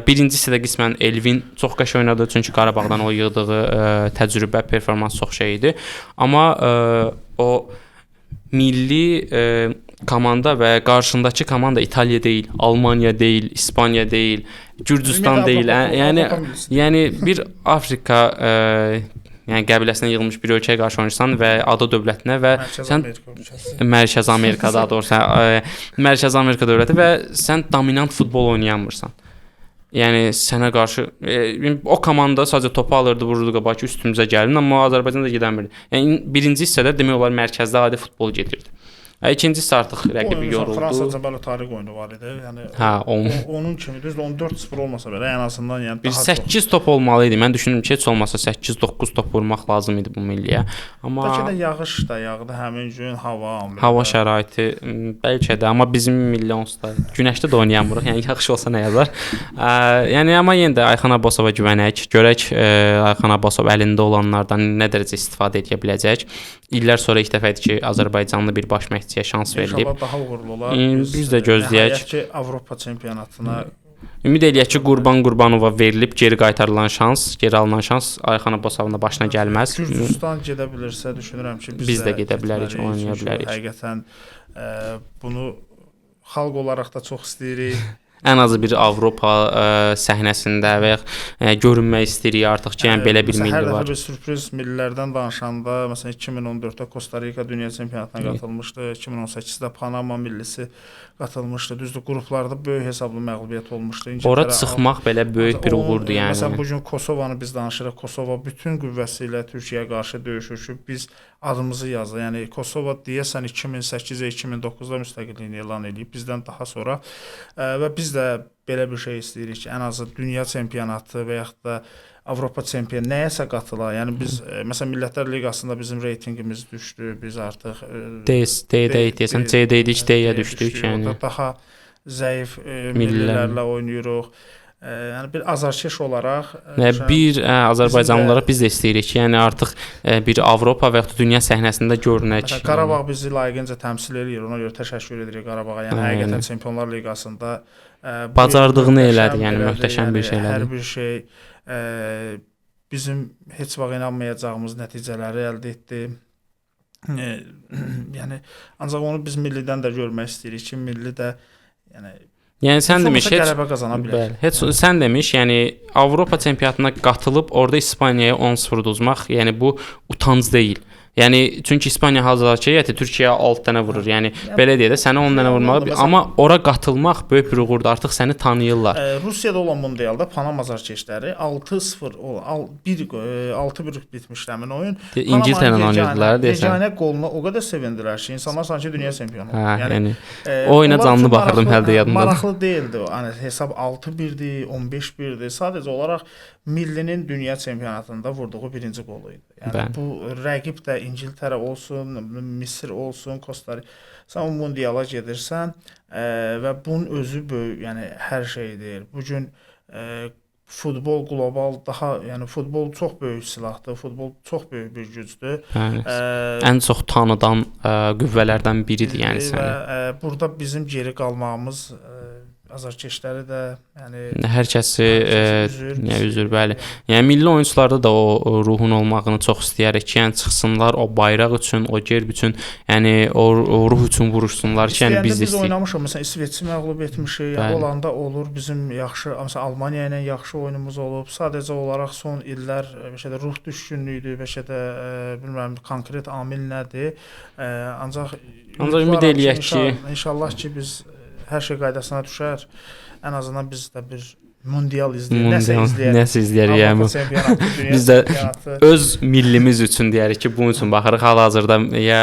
Birinci hissədə qismən Elvin çox qəşəng oynadı, çünki Qarabağdan o yığdığı təcrübə, performans çox şey idi. Amma o milli komanda və qarşındakı komanda İtaliya deyil, Almaniya deyil, İspaniya deyil, Gürcüstan deyil. Yəni bir Afrika yəni qəbiləsindən yığılmış bir ölkəyə qarşı oynayırsan və ada dövlətinə və sən Mərkəzi Amerika daha doğrusu, Mərkəzi Amerika dövləti və sən dominant futbol oynayamırsan. Yəni sənə qarşı o komanda sadəcə topu alırdı, vururdu qabağa ki, üstümüzə gəlin, amma Azərbaycan da gedəmirdi. Yəni birinci hissədə demək olar mərkəzdə adi futbol gedirdi. İkinci hissə artıq rəqibi yoruldu. Fransa Cəbəli Tariq oyunu var idi. Yəni onun kimi düzdür 14-0 olmasa belə ən azından yəni daha bir 8 top olmalı idi. Mən düşünürüm ki, heç olmasa 8-9 top vurmaq lazım idi bu milliyə. Amma bəlkə də yağış da yağdı həmin gün, hava amili. Hava şəraiti bəlkə də, amma bizim milli onsuz da günəşdə də oynayamırıq. Yəni yaxşı olsa nə yazar. Yəni amma yenə də Ayxan Abbasova güvənək. Görək Ayxan Abbasov əlində olanlardan nə dərəcə istifadə edə biləcək. İllər sonra ilk dəfə idi ki, Azərbaycanlı bir baş məşqçiyə şans verilib. İnşallah daha uğurlu olar. Biz də gözləyək nəhayət ki, Avropa çempionatına ümid eləyək ki, Qurban Qurbanova verilib geri qaytarılan şans, geri alınan şans Ayxan Abbasovun da başına gəlməz. Gürcüstan gedə bilirsə, düşünürəm ki, biz də gedə bilərik, oynaya bilərik. Həqiqətən bunu xalq olaraq da çox istəyirik. Ən azı bir Avropa səhnəsində və ya görünmək istəyirik artıq ki, yəni belə bir milli var. Hər dəfə bir sürpriz millilərdən danışanda, məsələn 2014-də Kosta Rika dünya çempionatına qatılmışdı, 2018-də Panama millisi qatılmışdı. Düzdür, qruplarda böyük hesablı məğlubiyyət olmuşdu. Ora çıxmaq belə böyük bir uğurdur yəni. Məsələn, bu gün Kosovanı biz danışırıq. Kosova bütün qüvvəsi ilə Türkiyəyə qarşı döyüşür ki, biz adımızı yazır. Yəni Kosova deyəsən 2008-də, 2009-da müstəqilliyini elan eləyib bizdən daha sonra və biz də belə bir şey istəyirik ki, ən azı dünya çempionatı və yaxud da Avropa çempionu nəyəsə qatıla. Yəni biz məsələn Millətlər Liqasında bizim reytinqimiz düşdü. Biz artıq D-də deyəsən, C-də idik, D-yə düşdük, yəni. Orada daha zəif millilərlə oynayırıq. Yəni bir azarkeş olaraq bir Azərbaycanlı olaraq biz də istəyirik ki, yəni artıq bir Avropa və yaxud da dünya səhnəsində görünək. Məsələn, Qarabağ bizi layiqincə təmsil eləyir. Ona görə təşəkkür edirik Qarabağa. Yəni həqiqətən Çempionlar Liqasında bacardığını elədi, yəni möhtəşəm bir şey elədi. Hər bir şey bizim heç vaxt inanmayacağımız nəticələri əldə etdi. Yəni ancaq onu biz millidən də görmək istəyirik ki, milli də yəni Yəni sən demiş, heç qələbə qazana bilər. Bəli, heç sən demiş, yəni Avropa çempionatına qatılıb orada İspaniyaya 10-0 uduzmaq, yəni bu utanc deyil. Yəni çünki İspaniya hazırki heyəti Türkiyəyə 6 dənə vurur. Yəni belə deyə də sənə 10 dənə vurmalı, amma ora qatılmaq böyük bir uğurdur. Artıq səni tanıyırlar. Rusiyada olan mundialda Panama azarkeşləri 6-0 1-6-1 bitmişdi həmin oyun. İngiltərə ilə oynayırdılar deyəsən. Yeganə qoluna o qədər sevindilər ki, insanlar sanki dünya çempionu. Yəni o oyuna canlı baxırdım, hələ də yadımdadır. Maraqlı deyildi. Yəni hesab 6-1-dir, 15-1-dir. Sadəcə olaraq millinin dünya çempionatında vurduğu birinci qolu idi. Yəni bu rəqib də İngiltərə olsun, Misir olsun, Kosta Rika. Sən o mundiala gedirsən və bunun özü böyük, yəni hər şeydir. Bu gün futbol qlobal daha, yəni futbol çox böyük silahdır, futbol çox böyük bir gücdür. Bəli. Ən çox tanıdan qüvvələrdən biridir yəni səni. Və burada bizim geri qalmağımız azarkeşləri də, yəni hər kəsi üzür, bəli. Yəni milli oyunçularda da o ruhun olmağını çox istəyərik ki, yəni çıxsınlar o bayraq üçün, o gerb üçün, yəni o ruh üçün vuruşsunlar ki, yəni biz də istəyirik. Biz oynamışıq, məsələn İsveçi məğlub etmişik, yəni olanda olur bizim yaxşı, məsələn Almaniya ilə yaxşı oyunumuz olub. Sadəcə olaraq son illər bəlkə də ruh düşkünlüyüdür, bəlkə də bilmirəm konkret amil nədir. Ancaq ümid eləyək ki, inşallah ki biz hər şey qaydasına düşər. Ən azından biz də bir mundial izləyək, nəsə izləyək. Nəsə izləyək, yəni. Biz də öz millimiz üçün deyərik ki, bunun üçün baxırıq. Hal-hazırda ya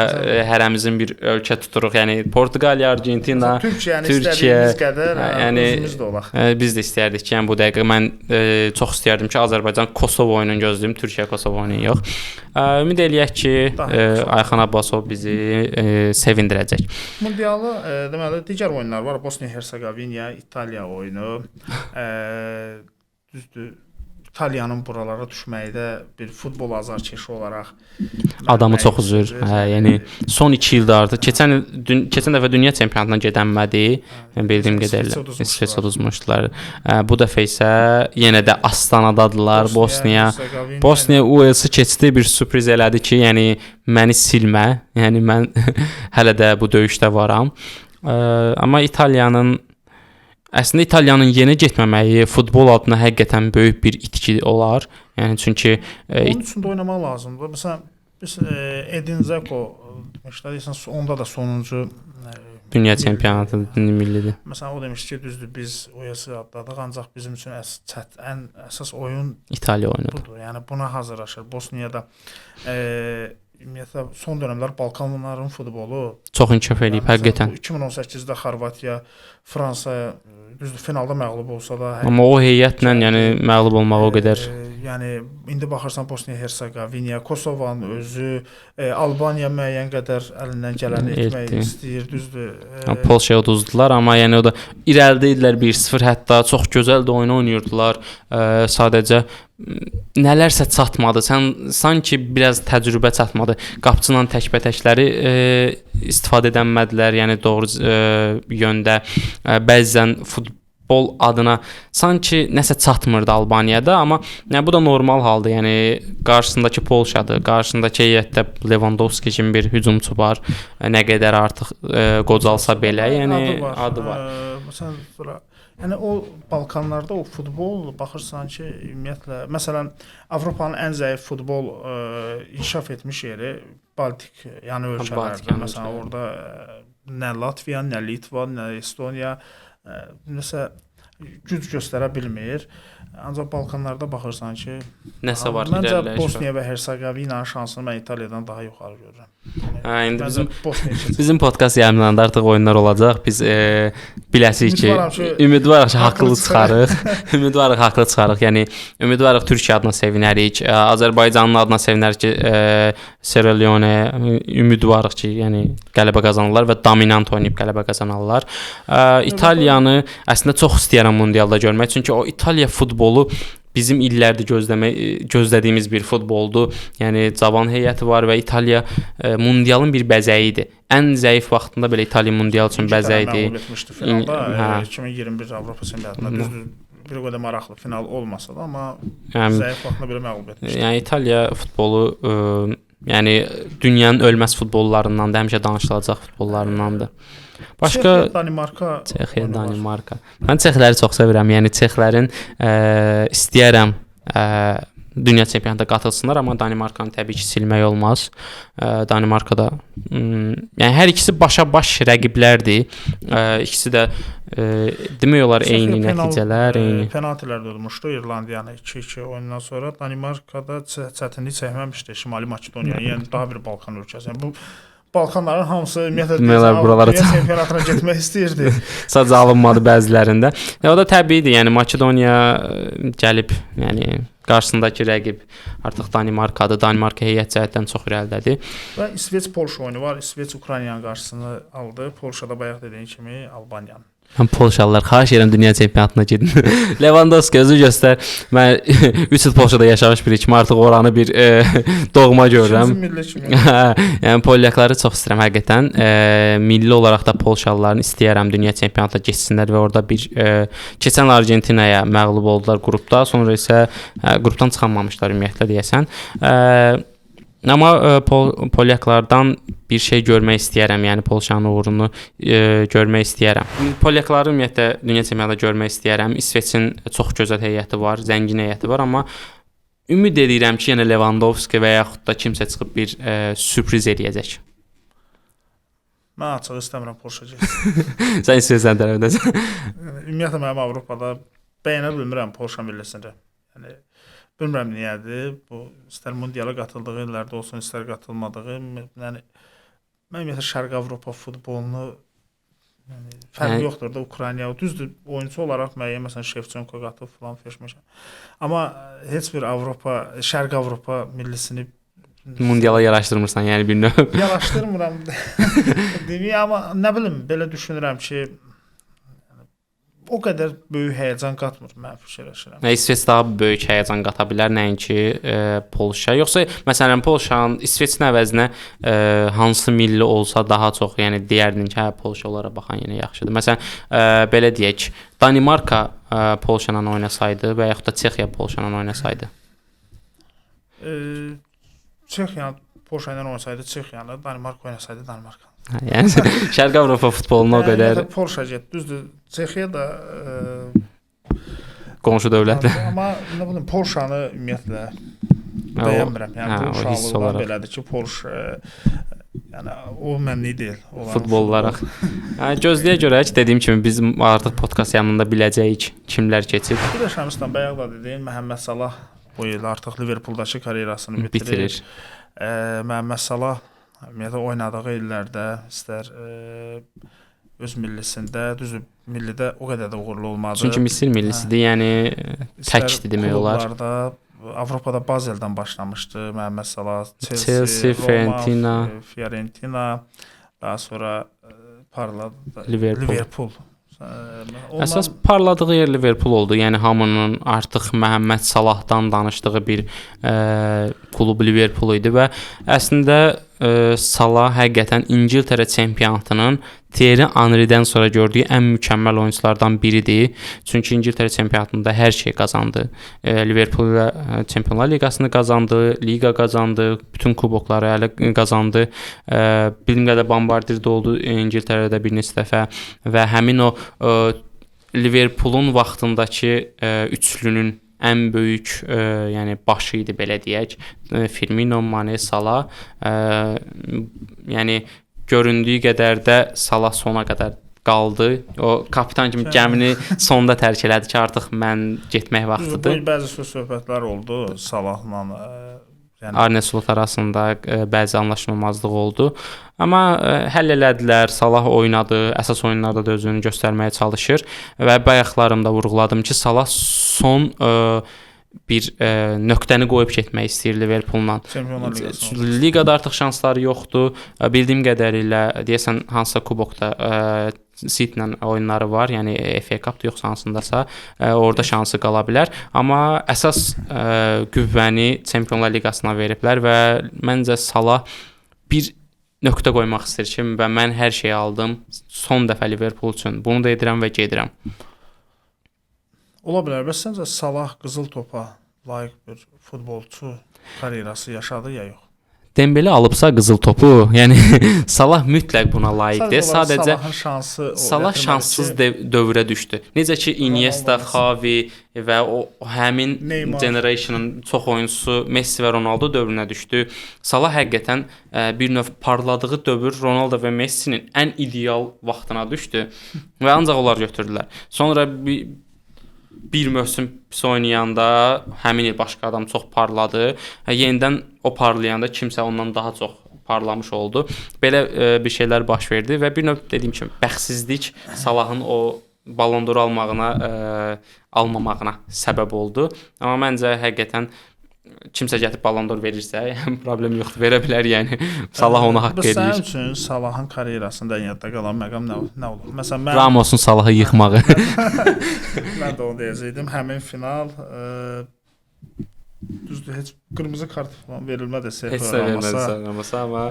hərəmizin bir ölkə tuturuq. Yəni Portuqaliya, Argentina, Türkiyəni istədiyimiz qədər, yəni özümüz də olaq. Biz də istəyərdik ki, yəni bu dəqiqə mən çox istəyərdim ki, Azərbaycan Kosovo oyununu gözləyim, Türkiyə Kosovo oyunu yox. Ümid eləyək ki, Ayxan Abbasov bizi sevindirəcək. Mundialı deməli digər oyunlar var. Bosniya Hersegovina, İtaliya oyunu. Düzdür, İtaliyanın buralara düşməyi də bir futbol azarkeşi olaraq adamı çox üzür. Hə, yəni son 2 ildə artıq keçən dəfə dünya çempionatına gedənmədi. Yəni bildiyim qədərilə İsveç uduzmuşdular. Bu dəfə isə yenə də Astanadadılar. Bosniya Uelsi keçdi, bir sürpriz elədi ki, yəni məni silmə. Yəni mən hələ də bu döyüşdə varam. Amma İtaliyanın əslində İtaliyanın yenə getməməyi futbol adına həqiqətən böyük bir itki olar. Yəni çünki onun üçün də oynamaq lazımdır. Məsələn, biz Edin Dzeko demişlər, onda da sonuncu Dünya çempionatı millidir. Məsələn, o demişdi ki, düzdür, biz UEFA adladıq, ancaq bizim üçün ən əsas oyun İtaliya oyunudur. Budur. Yəni buna hazırlaşır. Bosniyada ümumiyyətlə son dövrlər Balkanların futbolu çox inkişaf eləyib həqiqətən. 2018-də Xorvatiya, Fransa düzdür finalda məğlub olsa da, amma o heyətlə yəni məğlub olmaq o qədər. Yəni indi baxırsan Bosniya Herseqovina, Kosovanın özü, Albaniya müəyyən qədər əlindən gələni etmək istəyir, düzdür. Polşaya uduzdular, amma yəni o da irəlidə idilər 1-0, hətta çox gözəl də oyun oynayırdılar. Sadəcə nələrsə çatmadı. Sən sanki biraz təcrübə çatmadı. Qapçı ilə təkbətəkləri istifadə edənmədilər, yəni doğru yöndə. Bəzən futbol adına sanki nəsə çatmırdı Albaniyada, amma yəni, bu da normal haldır. Yəni qarşısındakı Polşadır, qarşısındakı heyətdə Lewandowski kimi bir hücumçu var. Nə qədər artıq qocalsa belə, yəni adı var. Məsələn, sonra yəni o Balkanlarda o futbol baxırsan ki, ümumiyyətlə məsələn Avropanın ən zəif futbol inkişaf etmiş yeri Baltik yəni ölkələrdir. Məsələn orada nə Latviya, nə Litva, nə Estoniya nəsə güc göstərə bilmir. Ancaq Balkanlarda baxırsan ki, nəsə var. Məncə Bosniya və Herseqovinanın şansını mən İtaliyadan daha yuxarı görürəm. Yəni, indi bizim podkast yayımlananda artıq oyunlar olacaq. Biz biləsik ki, ümidvarıq ki, haqlı çıxarıq. Ümidvarıq haqlı çıxarıq. Yəni ümidvarıq Türkiyə adına sevinərik, Azərbaycanın adına sevinərik ki, Sierra Leone ümidvarıq ki, yəni qələbə qazanırlar və dominant oynayıb qələbə qazanarlar. İtaliyanı əslində çox istəyirəm mundialda görmək, çünki o İtaliya futbolu bizim illərdir gözlədiyimiz bir futboldur. Yəni cavan heyəti var və İtaliya mundialın bir bəzəyi idi. Ən zəif vaxtında belə İtaliya mundial üçün bəzəyi idi. Məğlub etmişdi finalda 2021 Avropa çempionatında. Düzdür, bir qədər maraqlı final olmasa da, amma yəni, zəif vaxtında belə məğlub etmişdi. Yəni İtaliya futbolu yəni dünyanın ölməz futbollarındandır, həmişə danışılacaq futbollarındandır. Başqa Çexiya, Danimarka. Çexiya, Danimarka. Mən çexləri çox sevirəm. Yəni çexlərin istəyərəm dünya çempionatına qatılsınlar, amma Danimarkanı təbii ki silmək olmaz. Danimarkada yəni hər ikisi başa-baş rəqiblərdir. İkisi də demək olar eyni nəticələr, eyni. Penaltilərdə udmuşdu İrlandiyanı 2-2 oyundan sonra. Danimarkada çətinlik çəkməmişdi Şimali Makedoniya, yəni daha bir Balkan ölkəsi. Yəni bu Balkanların hamısı ümumiyyətlə buralara dünya çempionatına getmək istəyirdi. Sadəcə alınmadı bəzilərində. O da təbiidir. Yəni Makedoniya gəlib, yəni qarşısındakı rəqib artıq Danimarkadır. Danimarka heyət cəhətdən çox irəlidədir. Və İsveç Polşa oyunu var. İsveç Ukraynanın qarşısını aldı. Polşada bayaq dediyin kimi Albaniyanın. Mən Polşalılar xahiş edirəm dünya çempionatına gedin. Lewandowski özü göstər. Mən 3 il Polşada yaşamış biri kimi artıq oranı bir doğma görürəm. Milli kimi. Yəni polyakları çox istəyirəm həqiqətən. Milli olaraq da Polşalıların istəyirəm dünya çempionatına getsinlər və orada bir keçən il Argentinaya məğlub oldular qrupda. Sonra isə qrupdan çıxamamışlar ümumiyyətlə deyəsən. Amma polyaklardan bir şey görmək istəyərəm, yəni Polşanın uğurunu görmək istəyərəm. Polyakları ümumiyyətlə dünya çempionatında görmək istəyərəm. İsveçin çox gözəl heyəti var, zəngin heyəti var, amma ümid edirəm ki, yenə Lewandowski və yaxud da kimsə çıxıb bir sürpriz eləyəcək. Mən açığı istəmirəm Polşa getsin. Sən İsveçdən tərəfdəsən. Ümumiyyətlə mənim Avropada bəyənə bilmirəm Polşa millisini. Yəni bilmirəm niyədir. Bu istər mundiala qatıldığı illərdə olsun, istər qatılmadığı. Yəni mən ümumiyyətlə Şərqi Avropa futbolunu yəni fərqi yoxdur da Ukrayna. Düzdür, oyunçu olaraq müəyyən məsələn Şevçenko qatılıb filan feşməşə. Amma heç bir Avropa, Şərqi Avropa millisini mundiala yaraşdırmırsan, yəni bir növ. Yaraşdırmıram. Deməyim, amma nə bilim, belə düşünürəm ki, o qədər böyük həyəcan qatmır, mən fikirləşirəm. İsveç daha böyük həyəcan qata bilər, nəinki Polşa. Yoxsa məsələn Polşanın İsveçin əvəzinə hansı milli olsa daha çox, yəni deyərdin ki, hə Polşa onlara baxan yenə yaxşıdır. Məsələn, belə deyək, Danimarka Polşa ilə oynasaydı və yaxud da Çexiya Polşa ilə oynasaydı. Çexiya Polşa ilə oynasaydı Çexiyanı, Danimarka oynasaydı Danimarka. Yəni Şərqi Avropa futboluna o qədər Polşa getdi. Düzdür, Çexiya da qonşu dövlətlər. Amma nə bilim Polşanı ümumiyyətlə bəyənmirəm. Yəni bu uşaqlıqdan belədir ki, Polşa Yəni o mənlik deyil. Futbol olaraq. Gözləyə görək, dediyim kimi biz artıq podkast yanında biləcəyik kimlər keçib. Bir də Şəmsdan bayaq da dedin, Məhəmməd Salah bu il artıq Liverpooldakı karyerasını bitirir. Məhəmməd Salah ümumiyyətlə oynadığı illərdə istər öz millisində, düzdür, millidə o qədər də uğurlu olmadı. Çünki Misir millisidir, yəni təkdir demək olar. Klublarda Avropada Bazeldən başlamışdı Məhəmməd Salah, Chelsea, Roma, Fiorentina, daha sonra parladı Liverpool. Ondan... Əsas parladığı yer Liverpool oldu. Yəni hamının artıq Məhəmməd Salahdan danışdığı bir klub Liverpool idi və əslində Salah həqiqətən İngiltərə çempionatının Thierry Henry'dən sonra gördüyü ən mükəmməl oyunçulardan biridir. Çünki İngiltərə çempionatında hər şey qazandı. Liverpool ilə Çempionlar Liqasını qazandı, liqa qazandı, bütün kubokları hələ qazandı. Bildiyim qədər bombardir də oldu İngiltərədə bir neçə dəfə və həmin o Liverpoolun vaxtındakı üçlünün ən böyük yəni başı idi belə deyək. Firmino, Mane, Salah. Yəni göründüyü qədər də Salah sona qədər qaldı. O kapitan kimi gəmini sonda tərk elədi ki, artıq mən getmək vaxtıdır. Bu bəzi söz söhbətlər oldu Salahla. Yəni Arne Slot arasında bəzi anlaşılmazlıq oldu. Amma həll elədilər. Salah oynadı, əsas oyunlarda da özünü göstərməyə çalışır və bayaqlarımda vurğuladım ki, Salah son bir nöqtəni qoyub getmək istəyir Liverpool'la. Çempionlar Liqasında. Liqada artıq şansları yoxdur. Bildiyim qədərilə deyəsən hansısa kubokda City ilə oyunları var, yəni FA Cup-da yoxsa hansındasa orada şansı qala bilər. Amma əsas qüvvəni Çempionlar Liqasına veriblər və məncə Salah bir nöqtə qoymaq istəyir ki, və mən hər şeyi aldım son dəfə Liverpool üçün. Bunu da edirəm və gedirəm. Ola bilər. Bəs səncə Salah qızıl topa layiq bir futbolçu karyerası yaşadı ya yox? Dembele alıbsa qızıl topu, yəni Salah mütləq buna layiqdir. Sadəcə Salahın şansı Salah şanssız dövrə düşdü. Necə ki Iniesta, Xavi və o həmin generation'ın çox oyunçusu Messi və Ronaldo dövrünə düşdü. Salah həqiqətən bir növ parladığı dövr Ronaldo və Messinin ən ideal vaxtına düşdü və ancaq onlar götürdülər. Sonra bir mövsüm pis oynayanda həmin il başqa adam çox parladı. Yenidən o parlayanda kimsə ondan daha çox parlamış oldu. Belə bir şeylər baş verdi və bir növ dediyim kimi bəxtsizlik Salahın o Ballon d'Or almağına, almamağına səbəb oldu. Amma məncə həqiqətən kimsə gətirib Ballon d'Or verirsə, yəni problem yoxdur, verə bilər yəni. Salah onu haqq eləyir. Sənin üçün Salahın karyerasında ən yadda qalan məqam nə olur? Məsələn mən Ramosun Salahı yıxmağı. Mən də onu deyəcəydim. Həmin final düzdür, heç qırmızı kart falan verilmədi Sergio Ramos'a. Heç Ramos'a, amma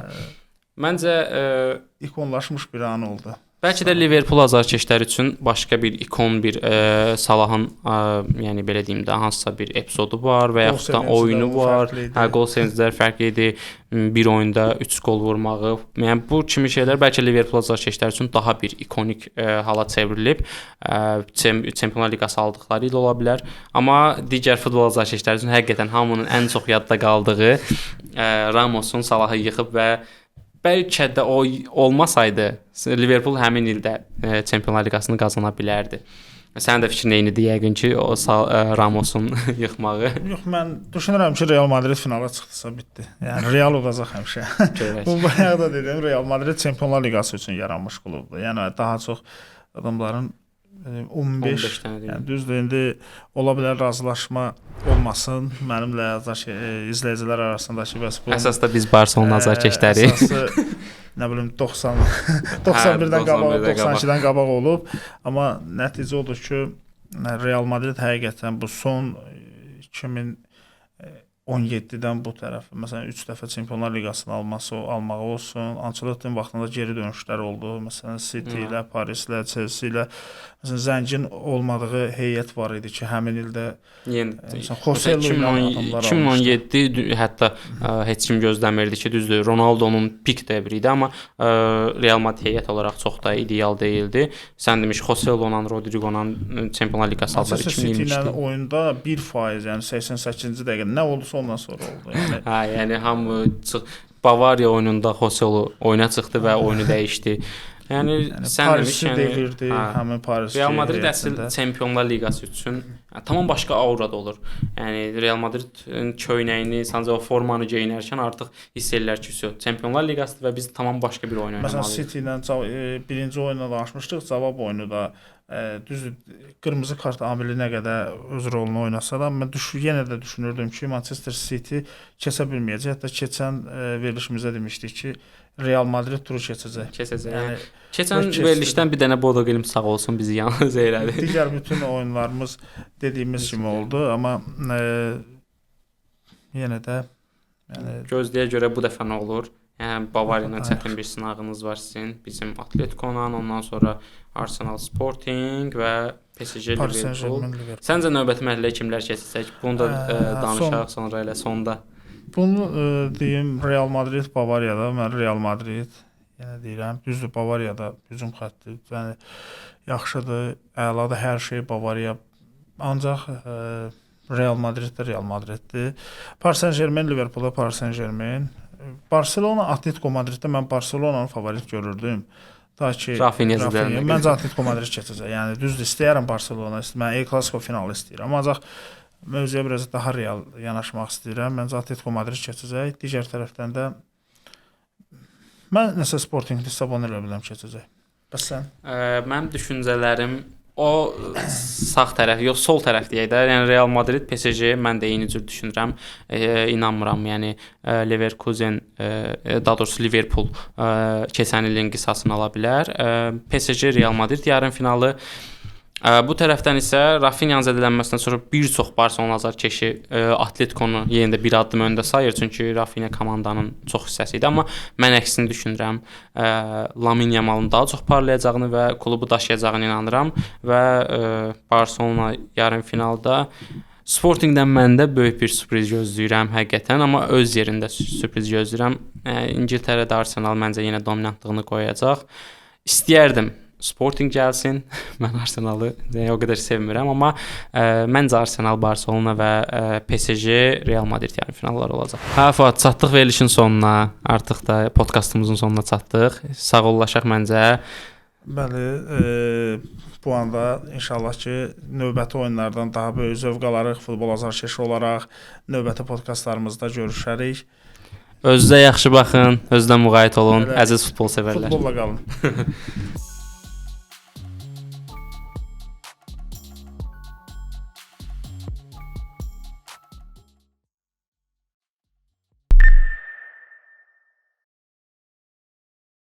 məncə ikonlaşmış bir an oldu. Bəlkə də Liverpool azarkeşləri üçün başqa bir ikon, bir Salahın yəni belə deyim də hansısa bir epizodu var və yaxud da oyunu var. Hə, qol sevincləri fərqli idi. Bir oyunda 3 qol vurmağı. Yəni bu kimi şeylər bəlkə Liverpool azarkeşləri üçün daha bir ikonik hala çevrilib. Çempionlar Liqası aldıqları ilə ola bilər. Amma digər futbol azarkeşləri üçün həqiqətən hamının ən çox yadda qaldığı Ramosun Salahı yıxıb və bəlkə də o olmasaydı Liverpool həmin ildə Çempionlar Liqasını qazana bilərdi. Sənin də fikrin eynidir yəqin ki, o Ramosun yıxmağı. Yox, mən düşünürəm ki, Real Madrid finala çıxdısa bitdi. Yəni Real udacaq həmişə. Bu bayaq da dedim, Real Madrid Çempionlar Liqası üçün yaranmış klubdur. Yəni daha çox adamların 15 yəni düzdür, indi ola bilər razılaşma olmasın mənimlə izləyicilər arasındakı bəs bu. Əsas da biz Barselona azarkeşləri. Əsası nə bilim 90 91-dən qabaq, 92-dən qabaq olub, amma nəticə odur ki, Real Madrid həqiqətən bu son 2017-dən bu tərəf, məsələn 3 dəfə Çempionlar Liqasını almağı olsun, Ancelotti'nin vaxtında geri dönüşlər oldu. Məsələn City ilə, Paris ilə, Chelsea ilə, məsələn zəngin olmadığı heyət var idi ki, həmin ildə yəni Joselu ilə adamlar 2017 hətta heç kim gözləmirdi ki, düzdür, Ronaldo'nun pik dövri idi, amma Real Madrid heyət olaraq çox da ideal deyildi. Sən demiş Joselu-la, Rodrigo-la Çempionlar Liqası aldılar 2023-də. City ilə oyunda 1%, yəni 88-ci dəqiqə nə oldusa ondan sonra oldu. Yəni hə, yəni hamı Bavariya oyununda Joselu oyuna çıxdı və oyunu dəyişdi. Yəni sən demiş, yəni devirdi, həmin Paris. Real Madrid əsl Çempionlar Liqası üçün tamam başqa aurada olur. Yəni Real Madridin köynəyini, sancaq o formanı geyinərkən artıq hiss ellər ki, Çempionlar Liqasıdır və biz tamam başqa bir oyun oynamalıyıq. Məsələn, City ilə birinci oyunda danışmışdıq, cavab oyunu da düzdür, qırmızı kart amili nə qədər öz rolunu oynasa da, mən yenə də düşünürdüm ki, Manchester City keçə bilməyəcək. Hətta keçən verilişimizdə demişdik ki, Real Madrid turu keçəcək. Keçəcək. Yəni keçən verilişdən bir dənə Bodo Glimt sağ olsun bizi yalnız elədi. Digər bütün oyunlarımız dediyimiz kimi oldu, amma yenə də yəni gözləyə görə bu dəfə nə olur? Yəni Bavariya ilə çətin bir sınağınız var sizin, bizim Atletico-la, ondan sonra Arsenal Sporting və PSG Liverpool. Səncə növbəti mərhələyə kimlər keçəcək? Bunu da danışaq sonra elə sonda. Bunu deyim, Real Madrid Bavariyada, mən Real Madrid yenə deyirəm, düzdür, Bavariyada hücum xətti, yəni yaxşıdır, əladır hər şey Bavariya. Ancaq Real Madrid də Real Madriddir. Paris Saint-Germain Liverpoolda Paris Saint-Germain. Barcelona Atletico Madriddə mən Barcelonanı favorit görürdüm. Ta ki Rafinha, məncə Atletico Madrid keçəcək. Yəni düzdür, istəyirəm Barcelona, mən El Clasico finalı istəyirəm. Ancaq mövzuya biraz daha real yanaşmaq istəyirəm. Məncə Atletico Madrid keçəcək. Digər tərəfdən də mən nəsə Sporting Lissabon elə biləm keçəcək. Bəs sən? Mənim düşüncələrim o sağ tərəf, yox sol tərəf deyək də. Yəni Real Madrid, PSG mən də eyni cür düşünürəm. İnanmıram. Yəni Leverkusen, daha doğrusu Liverpool keçən ilin qisasını ala bilər. PSG Real Madrid yarım finalı. Bu tərəfdən isə Rafinha'nın zədələnməsindən sonra bir çox Barcelona azarkeşi Atletico-nu yenə də bir addım öndə sayır, çünki Rafinha komandanın çox hissəsi idi, amma mən əksini düşünürəm. Lamine Yamalın daha çox parlayacağını və klubu daşıyacağını inanıram və Barcelona yarım finalda Sportingdən mən də böyük bir sürpriz gözləyirəm həqiqətən, amma öz yerində sürpriz gözləyirəm. İngiltərədə Arsenal məncə yenə dominantlığını qoyacaq. İstəyərdim Sporting gəlsin. Mən Arsenalı o qədər sevmirəm, amma məncə Arsenal, Barcelona və PSG, Real Madrid yarım finalları olacaq. Hə, Fuad, çatdıq verilişin sonuna. Artıq da podkastımızın sonuna çatdıq. Sağollaşaq məncə. Bəli, bu anda inşallah ki, növbəti oyunlardan daha böyük zövq alarıq futbol azarkeşi olaraq. Növbəti podkastlarımızda görüşərik. Özünüzə yaxşı baxın, özünüzə müğayət olun, əziz futbol sevərlər. Futbolla qalın.